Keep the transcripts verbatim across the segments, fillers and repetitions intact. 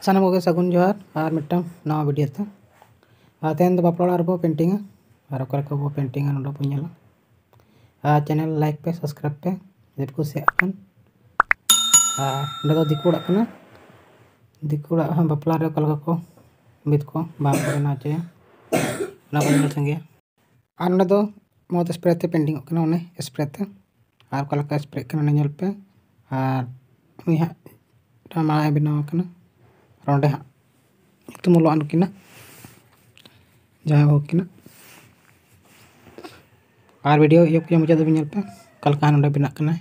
ᱥᱟᱱᱟᱢ ᱠᱚᱜᱮ ᱥᱟᱹᱜᱩᱱ ᱡᱚᱦᱟᱨ ᱟᱨ ᱢᱤᱫᱴᱟᱝ ᱱᱟᱣᱟ ᱵᱷᱤᱰᱤᱭᱳ ᱛᱮ᱾ ᱟᱨ ᱛᱮᱦᱮᱧ ᱫᱚ ᱵᱟᱯᱞᱟ ᱚᱲᱟᱜ ᱨᱮᱵᱚ ᱯᱮᱱᱴᱤᱝᱟ, ᱟᱨ ᱚᱠᱟ ᱞᱮᱠᱟ ᱵᱚ ᱯᱮᱱᱴᱤᱝᱟ ᱱᱚᱰᱮ ᱵᱚ ᱧᱮᱞᱟ᱾ ᱟᱨ ᱪᱮᱱᱮᱞ ᱞᱟᱭᱤᱠ ᱯᱮ, ᱥᱟᱵᱥᱠᱨᱟᱭᱤᱵ ᱯᱮ ᱡᱩᱫᱤ ᱯᱮ ᱠᱩᱥᱤᱭᱟᱜ ᱠᱷᱟᱱ᱾ ᱟᱨ ᱱᱚᱸᱰᱮ ᱫᱚ ᱫᱤᱠᱩ ᱚᱲᱟᱜ ᱠᱟᱱᱟ᱾ ᱫᱤᱠᱩ ᱚᱲᱟᱜ ᱦᱚᱸ ᱵᱟᱯᱞᱟ ᱨᱮ ᱚᱠᱟ ᱞᱮᱠᱟ ᱠᱚ ᱵᱷᱤᱛ ᱠᱚ ᱵᱟᱝ ᱠᱚ ᱵᱮᱱᱟᱣ ᱦᱚᱪᱚᱭᱟ, ᱚᱱᱟ ᱠᱚ ᱧᱮᱞ ᱥᱟᱸᱜᱮᱭᱟ᱾ ᱟᱨ ᱱᱚᱸᱰᱮ ᱫᱚ ᱢᱚᱡᱽ ᱥᱯᱨᱮ ᱛᱮ ᱯᱮᱱᱴᱤᱝᱚᱜ ᱠᱟᱱᱟ, ᱚᱱᱮ ᱥᱯᱨᱮ ᱛᱮ᱾ ᱟᱨ ᱚᱠᱟ ᱞᱮᱠᱟ ᱥᱯᱨᱮᱜ ᱠᱟᱱᱟ ᱚᱱᱟ ᱧᱮᱞ ᱯᱮ᱾ ᱟᱨ ᱩᱱᱤ ᱦᱟᱸᱜ ᱢᱤᱫᱴᱟᱝ ᱢᱟᱲᱟᱝ ᱮ ᱵᱮᱱᱟᱣ ᱠᱟᱱᱟ, ᱟᱨ ᱚᱸᱰᱮ ᱦᱟᱸᱜ ᱛᱩᱢᱟᱹᱞᱚᱜᱼᱟ ᱱᱩᱠᱤᱱᱟᱜ ᱡᱟᱶᱟᱭ ᱵᱟᱹᱦᱩ ᱠᱤᱱᱟᱜ᱾ ᱟᱨ ᱵᱷᱤᱰᱤᱭᱳ ᱤᱭᱟᱹ ᱠᱚ ᱢᱩᱪᱟᱹᱫ ᱫᱷᱟᱹᱵᱤᱡ ᱧᱮᱞ ᱯᱮ, ᱚᱠᱟ ᱞᱮᱠᱟ ᱱᱚᱸᱰᱮ ᱵᱮᱱᱟᱜ ᱠᱟᱱᱟᱭ᱾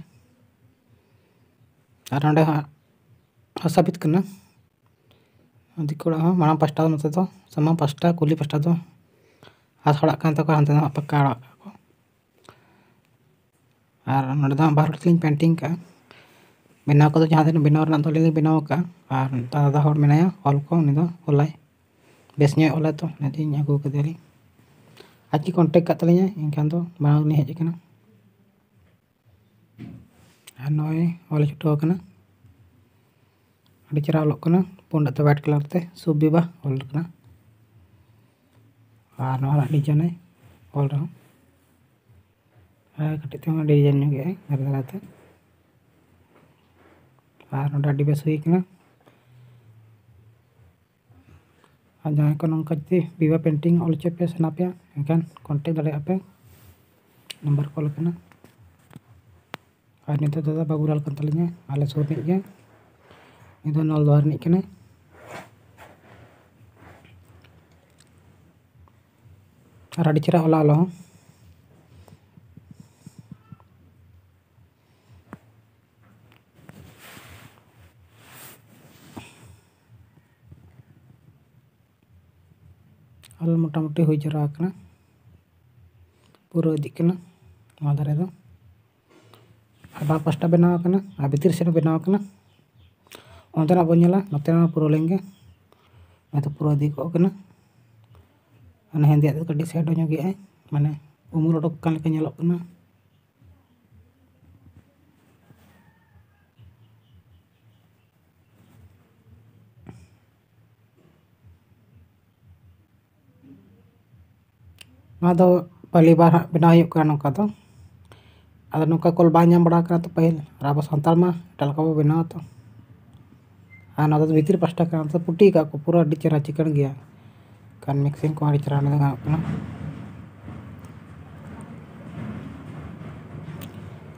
ᱟᱨ ᱱᱚᱸᱰᱮ ᱦᱟᱸᱜ ᱦᱟᱥᱟ ᱵᱷᱤᱛ ᱠᱟᱱᱟ᱾ ᱫᱤᱠᱩ ᱚᱲᱟᱜ ᱦᱚᱸ ᱢᱟᱲᱟᱝ ᱯᱟᱥᱴᱟ ᱫᱚ, ᱱᱚᱛᱮ ᱫᱚ ᱥᱟᱢᱟᱝ ᱯᱟᱥᱴᱟ, ᱠᱩᱞᱦᱤ ᱯᱟᱥᱴᱟ ᱫᱚ ᱦᱟᱥᱟ ᱚᱲᱟᱜ ᱠᱟᱱ ᱛᱟᱠᱚᱣᱟ, ᱦᱟᱱᱛᱮ ᱫᱚ ᱦᱟᱸᱜ ᱯᱟᱠᱟ ᱚᱲᱟᱜ ᱠᱟᱜᱼᱟ ᱠᱚ᱾ ᱟᱨ ᱱᱚᱸᱰᱮ ᱫᱚ ᱦᱟᱸᱜ ᱵᱟᱨ ᱦᱚᱲ ᱛᱮᱞᱤᱧ ᱯᱮᱱᱴᱤᱝ ᱠᱟᱜᱼᱟ᱾ ᱵᱮᱱᱟᱣ ᱠᱚᱫᱚ ᱡᱟᱦᱟᱸ ᱛᱤᱱᱟᱹᱜ ᱵᱮᱱᱟᱣ ᱨᱮᱱᱟᱜ ᱫᱚ ᱟᱹᱞᱤᱧ ᱞᱤᱧ ᱵᱮᱱᱟᱣ ᱠᱟᱜᱼᱟ, ᱟᱨ ᱫᱟᱫᱟ ᱦᱚᱲ ᱢᱮᱱᱟᱭᱟ, ᱚᱞ ᱠᱚ, ᱩᱱᱤ ᱫᱚ ᱚᱞᱟᱭ, ᱵᱮᱥ ᱧᱚᱜ ᱚᱞᱟᱭ, ᱛᱚ ᱚᱱᱟᱛᱮᱧ ᱟᱹᱜᱩ ᱠᱟᱫᱮᱭᱟᱞᱤᱧ᱾ ᱟᱡ ᱜᱮ ᱠᱚᱱᱴᱮᱠᱴ ᱠᱟᱜ ᱛᱟᱹᱞᱤᱧᱟᱭ, ᱮᱱᱠᱷᱟᱱ ᱫᱚ ᱢᱟᱲᱟᱝ ᱞᱤᱧ ᱦᱮᱡ ᱟᱠᱟᱱᱟ᱾ ᱟᱨ ᱱᱚᱜᱼᱚᱭ ᱚᱞ ᱪᱷᱩᱴᱟᱹᱣ ᱟᱠᱟᱱᱟ, ᱟᱹᱰᱤ ᱪᱮᱦᱨᱟ ᱚᱞᱚᱜ ᱠᱟᱱᱟ, ᱯᱩᱸᱰ ᱛᱮ ᱣᱟᱭᱤᱴ ᱠᱟᱞᱟᱨ ᱛᱮ ᱥᱩᱵᱷ ᱵᱤᱵᱟᱦ ᱚᱞ ᱠᱟᱱᱟ᱾ ᱟᱨ ᱱᱚᱣᱟ ᱨᱮᱱᱟᱜ ᱰᱤᱡᱟᱭᱤᱱ ᱚᱞ ᱨᱮᱦᱚᱸ, ᱟᱨ ᱠᱟᱹᱴᱤᱡ ᱛᱮᱦᱚᱸ ᱰᱤᱡᱟᱭᱤᱱ ᱧᱚᱜ ᱜᱮᱭᱟᱭ ᱫᱷᱟᱨᱮ ᱫᱷᱟᱨᱮ ᱛᱮ᱾ ᱟᱨ ᱱᱚᱰᱮ ᱟᱹᱰᱤ ᱵᱮᱥ ᱦᱩᱭ ᱠᱟᱱᱟ᱾ ᱟᱨ ᱡᱟᱦᱟᱸᱭ ᱠᱚ ᱱᱚᱝᱠᱟ ᱡᱩᱫᱤ ᱵᱤᱵᱟ ᱯᱮᱱᱴᱤᱝ ᱚᱞ ᱦᱚᱪᱚ ᱯᱮ ᱥᱟᱱᱟ ᱯᱮᱭᱟ, ᱮᱱᱠᱷᱟᱱ ᱠᱚᱱᱴᱮᱠᱴ ᱫᱟᱲᱮᱭᱟᱜᱼᱟ ᱯᱮ, ᱱᱟᱢᱵᱟᱨ ᱠᱚ ᱚᱞ ᱟᱠᱟᱱᱟ᱾ ᱟᱨ ᱱᱤᱛᱚᱜ ᱫᱚ ᱫᱟᱫᱟ ᱵᱟᱹᱵᱩᱞᱟᱞ ᱠᱟᱱ ᱛᱟᱹᱞᱤᱧᱟ, ᱟᱞᱮ ᱥᱩᱨ ᱨᱤᱱᱤᱡ ᱜᱮ᱾ ᱩᱱᱤ ᱫᱚ ᱱᱚᱞᱫᱚᱦᱟ ᱨᱤᱱᱤᱡ ᱠᱟᱱᱟᱭ᱾ ᱟᱨ ᱟᱹᱰᱤ ᱪᱮᱦᱨᱟ ᱚᱞᱟ ᱚᱞ ᱦᱚᱸ᱾ ᱚᱞ ᱢᱚᱴᱟᱢᱩᱴᱤ ᱦᱩᱭ ᱡᱟᱣᱨᱟ ᱟᱠᱟᱱᱟ, ᱯᱩᱨᱟᱹᱣ ᱤᱫᱤᱜ ᱠᱟᱱᱟ ᱱᱚᱣᱟ ᱫᱷᱟᱨᱮ ᱫᱚ᱾ ᱟᱨ ᱵᱟᱨ ᱯᱟᱥᱴᱟ ᱵᱮᱱᱟᱣ ᱟᱠᱟᱱᱟ ᱟᱨ ᱵᱷᱤᱛᱤᱨ ᱥᱮᱫ ᱦᱚᱸ ᱵᱮᱱᱟᱣ ᱟᱠᱟᱱᱟ᱾ ᱚᱱᱛᱮᱱᱟᱜ ᱵᱚᱱ ᱧᱮᱞᱟ, ᱱᱚᱛᱮᱱᱟᱜ ᱯᱩᱨᱟᱹᱣ ᱞᱮᱱ ᱜᱮ᱾ ᱱᱚᱛᱮ ᱯᱩᱨᱟᱹᱣ ᱤᱫᱤ ᱠᱚᱜ ᱠᱟᱱᱟ᱾ ᱚᱱᱟ ᱦᱮᱸᱫᱮᱭᱟᱜ ᱫᱚ ᱠᱟᱹᱴᱤᱡ ᱥᱮᱰᱳ ᱧᱚᱜ ᱮᱜᱼᱟᱭ, ᱢᱟᱱᱮ ᱩᱢᱩᱞ ᱚᱰᱚᱠ ᱠᱟᱱ ᱞᱮᱠᱟ ᱧᱮᱞᱚᱜ ᱠᱟᱱᱟ᱾ ᱱᱚᱣᱟ ᱫᱚ ᱯᱟᱦᱞᱤ ᱵᱟᱨ ᱦᱟᱸᱜ ᱵᱮᱱᱟᱣ ᱦᱩᱭᱩᱜ ᱠᱟᱱᱟ ᱱᱚᱝᱠᱟ ᱫᱚ᱾ ᱟᱫᱚ ᱱᱚᱝᱠᱟ ᱠᱚᱞ ᱵᱟᱝ ᱧᱟᱢ ᱵᱟᱲᱟ ᱠᱟᱱᱟ ᱛᱚ ᱯᱟᱹᱦᱤᱞ, ᱟᱨ ᱟᱵᱚ ᱥᱟᱱᱛᱟᱲ ᱢᱟ ᱮᱴᱟᱜ ᱞᱮᱠᱟ ᱵᱚ ᱵᱮᱱᱟᱣᱟ ᱛᱚ᱾ ᱟᱨ ᱱᱚᱣᱟ ᱫᱚ ᱵᱷᱤᱛᱤᱨ ᱯᱟᱥᱴᱟ ᱠᱟᱱᱟ, ᱱᱚᱛᱮ ᱯᱩᱴᱤ ᱠᱟᱜ ᱠᱚ, ᱯᱩᱨᱟᱹ ᱟᱹᱰᱤ ᱪᱮᱦᱨᱟ ᱪᱤᱠᱟᱹᱬ ᱜᱮᱭᱟ᱾ ᱠᱟᱱ mixing ᱠᱚ ᱟᱹᱰᱤ ᱪᱮᱦᱨᱟ ᱚᱸᱰᱮ ᱫᱚ ᱜᱟᱱᱚᱜ ᱠᱟᱱᱟ᱾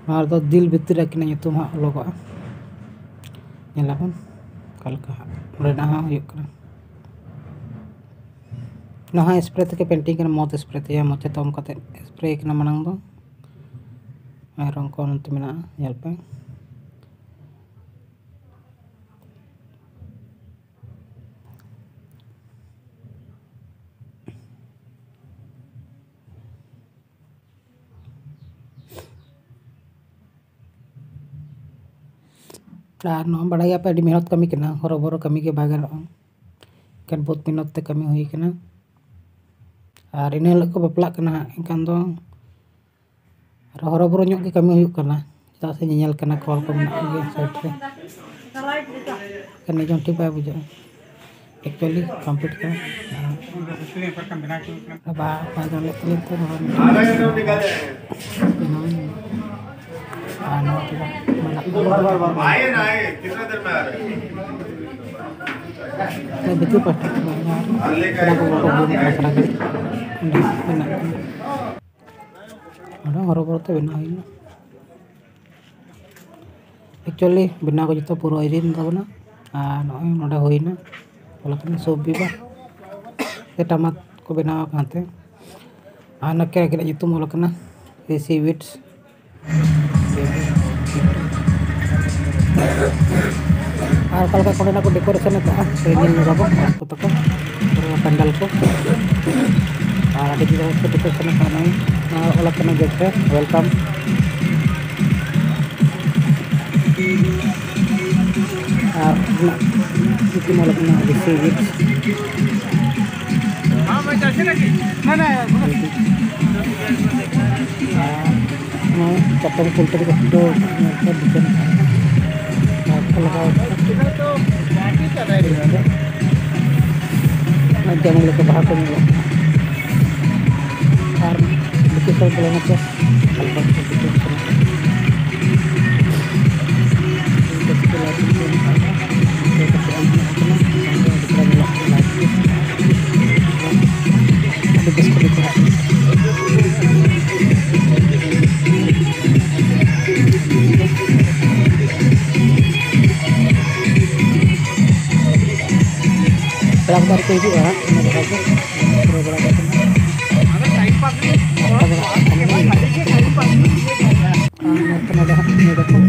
ᱱᱚᱣᱟ ᱨᱮᱫᱚ ᱫᱤᱞ ᱵᱷᱤᱛᱤᱨ ᱟᱹᱠᱤᱱᱟᱜ ᱧᱩᱛᱩᱢ ᱦᱟᱸᱜ ᱚᱞᱚᱜᱚᱜᱼᱟ᱾ ᱧᱮᱞᱟᱵᱚᱱ ᱚᱠᱟ ᱞᱮᱠᱟ ᱦᱟᱸᱜ ᱱᱚᱸᱰᱮᱱᱟᱜ ᱦᱚᱸ ᱦᱩᱭᱩᱜ ᱠᱟᱱᱟ᱾ ᱱᱚᱣᱟ ᱦᱚᱸ spray ᱛᱮᱜᱮ painting ᱠᱟᱱᱟ, ᱢᱚᱡᱽ spray ᱛᱮ, ᱢᱚᱡᱽ ᱛᱮ ᱫᱚᱢ ᱠᱟᱛᱮ spray ᱠᱟᱱᱟ ᱢᱟᱲᱟᱝ ᱫᱚ᱾ ᱟᱨ ᱨᱚᱝ ᱠᱚ ᱱᱚᱛᱮ ᱢᱮᱱᱟᱜᱼᱟ, ᱧᱮᱞ ᱯᱮ᱾ ᱟᱨ ᱱᱚᱣᱟ ᱵᱟᱲᱟᱭ ᱜᱮᱭᱟᱯᱮ, ᱟᱹᱰᱤ ᱢᱮᱦᱱᱚᱛ ᱠᱟᱹᱢᱤ ᱠᱟᱱᱟ, ᱦᱚᱨᱚᱵᱚᱨᱚ ᱠᱟᱹᱢᱤ ᱜᱮ ᱵᱟᱭ ᱜᱟᱱᱚᱜᱼᱟ᱾ ᱮᱱᱠᱷᱟᱱ ᱵᱚᱦᱩᱛ ᱢᱮᱦᱱᱚᱛ ᱛᱮ ᱠᱟᱹᱢᱤ ᱦᱩᱭ ᱠᱟᱱᱟ᱾ ᱟᱨ ᱤᱱᱟᱹ ᱦᱤᱞᱳᱜ ᱠᱚ ᱵᱟᱯᱞᱟᱜ ᱠᱟᱱᱟ ᱦᱟᱸᱜ, ᱮᱱᱠᱷᱟᱱ ᱫᱚ ᱟᱨ ᱦᱚᱨᱚᱵᱚᱨᱚ ᱧᱚᱜ ᱜᱮ ᱠᱟᱹᱢᱤ ᱦᱩᱭᱩᱜ ᱠᱟᱱᱟ, ᱪᱮᱫᱟᱜ ᱥᱮ ᱧᱮᱧᱮᱞ ᱠᱟᱱᱟ ᱠᱚ, ᱦᱚᱲ ᱠᱚ ᱢᱮᱱᱟᱜ ᱠᱚᱜᱮᱭᱟ side ᱨᱮ᱾ ᱮᱱᱠᱷᱟᱱ ᱱᱤᱡᱚᱢ ᱴᱷᱤᱠ ᱵᱟᱭ ᱵᱩᱡᱷᱟᱹᱜᱼᱟ᱾ Actually complete ᱠᱟᱱᱟ᱾ ᱵᱟ-, ᱵᱟᱭ ᱜᱟᱱ ᱞᱮᱫ ᱛᱟᱞᱤᱧ ᱛᱮ ᱱᱚᱣᱟ ᱢᱤᱫᱴᱟᱝ ᱵᱮᱱᱟᱣ ᱤᱧ ᱢᱮ᱾ ᱟᱨ ᱱᱚᱣᱟ ᱠᱚᱫᱚ ᱢᱟᱱᱟᱜ ᱠᱟᱱᱟ᱾ ᱵᱷᱤᱛᱤᱨ ᱯᱟᱥᱴᱟ ᱠᱷᱚᱱ ᱡᱟᱦᱟᱸ ᱠᱚ ᱵᱚᱞᱚ ᱠᱟᱱᱟ ᱥᱟᱨᱟ ᱜᱷᱟᱹᱲᱤᱡ ᱚᱸᱰᱮ ᱢᱮᱱᱟᱜ ᱠᱚᱣᱟ᱾ ᱚᱸᱰᱮ ᱦᱚᱨᱚᱵᱚᱨᱚ ᱛᱮ ᱵᱮᱱᱟᱣ ᱦᱩᱭᱱᱟ᱾ Actually ᱵᱮᱱᱟᱣ ᱠᱚ ᱡᱚᱛᱚ ᱯᱩᱨᱟᱹ ᱦᱩᱭᱮᱱ ᱛᱟᱵᱚᱱᱟ᱾ ᱟᱨ ᱱᱚᱜᱼᱚᱭ ᱱᱚᱰᱮ ᱦᱩᱭᱱᱟ, ᱚᱞ ᱠᱟᱱᱟ ᱥᱩᱵ ᱵᱤᱵᱷᱟᱜᱽ᱾ ᱥᱮ ᱴᱟᱢᱟᱠ ᱠᱚ ᱵᱮᱱᱟᱣ ᱟᱠᱟᱱ ᱛᱮ᱾ ᱟᱨ ᱱᱟᱠᱮ ᱟᱹᱠᱤᱱᱟᱜ ᱧᱩᱛᱩᱢ ᱚᱞ ᱠᱟᱱᱟ ᱨᱤᱥᱤ ᱣᱤᱴᱥ᱾ ᱟᱨ ᱚᱠᱟ ᱞᱮᱠᱟ ᱠᱚ ᱚᱸᱰᱮᱱᱟᱜ ᱠᱚ decoration ᱟᱠᱟᱫᱼᱟ, ᱥᱮ ᱧᱮᱞ ᱧᱚᱜᱟᱵᱚᱱ ᱚᱱᱟ ᱠᱚ ᱛᱟᱠᱚ, ᱯᱩᱨᱟᱹ ᱯᱮᱱᱰᱮᱞ ᱠᱚ᱾ ᱟᱨ ᱟᱹᱰᱤ ᱡᱩᱫᱟᱹ ᱠᱚ decoration ᱟᱠᱟᱫᱼᱟ, ᱱᱚᱜᱼᱚᱭ ᱱᱚᱣᱟ ᱚᱞ ᱟᱠᱟᱱᱟ gate ᱨᱮ welcome᱾ ᱟᱨ ᱚᱱᱟ ᱧᱩᱛᱩᱢ ᱚᱞ ᱟᱠᱟᱱᱟ ᱨᱤᱥᱤ ᱣᱤᱴᱥ᱾ ᱟᱨ ᱱᱚᱜᱼᱚᱭ ᱪᱟᱛᱚᱢ ᱠᱩᱞ ᱛᱮᱜᱮ ᱠᱚ ᱯᱷᱩᱴᱟᱹᱣ ᱟᱠᱟᱫᱼᱟ, ᱧᱮᱞ ᱯᱮ design ᱟᱨ ᱠᱚ ᱞᱟᱜᱟᱣ ᱟᱠᱟᱫᱼᱟ᱾ ᱟᱨ ᱡᱮᱢᱚᱱ ᱞᱮᱠᱟ ᱵᱟᱦᱟ ᱠᱚ ᱧᱮᱞᱚᱜ ᱠᱟᱱᱟ᱾ ᱵᱚᱞᱚᱱᱟᱠᱚ᱾ ᱦᱟᱞᱠᱟ ᱦᱟᱞᱠᱟ ᱵᱷᱤᱰᱤᱭᱳ ᱠᱟᱱᱟ᱾ ᱤᱧ ᱫᱚ ᱪᱤᱠᱟᱹ ᱞᱟᱭᱤᱵᱷ ᱤᱧ ᱮᱢ ᱠᱟᱜᱼᱟ᱾ ᱤᱧ ᱫᱚ ᱠᱟᱹᱴᱤᱡ ᱟᱢ ᱧᱮᱞᱚᱜ ᱠᱟᱱᱟ᱾ ᱵᱟᱝ ᱫᱚ ᱟᱹᱰᱤ ᱪᱮᱦᱨᱟ ᱧᱮᱞᱚᱜ ᱠᱟᱱᱟ ᱞᱟᱭᱤᱵᱷ ᱜᱮ᱾ ᱟᱹᱰᱤ ᱵᱮᱥ ᱠᱚ ᱵᱩᱡᱷᱟᱹᱜ ᱠᱟᱱᱟ᱾ ᱯᱮᱲᱟ ᱠᱚᱫᱚ ᱟᱹᱣᱨᱤ ᱠᱚ ᱦᱤᱡᱩᱜᱼᱟ ᱦᱟᱸᱜ, ᱤᱱᱟᱹ ᱵᱟᱠᱷᱟᱡ ᱫᱚ ᱯᱩᱨᱟᱹᱣ ᱵᱟᱲᱟ ᱠᱟᱛᱮ ᱦᱟᱸᱜ᱾ ᱟᱨ ᱱᱚᱛᱮ ᱱᱚᱰᱮ ᱦᱟᱸᱜ ᱱᱚᱰᱮ ᱠᱷᱚᱱ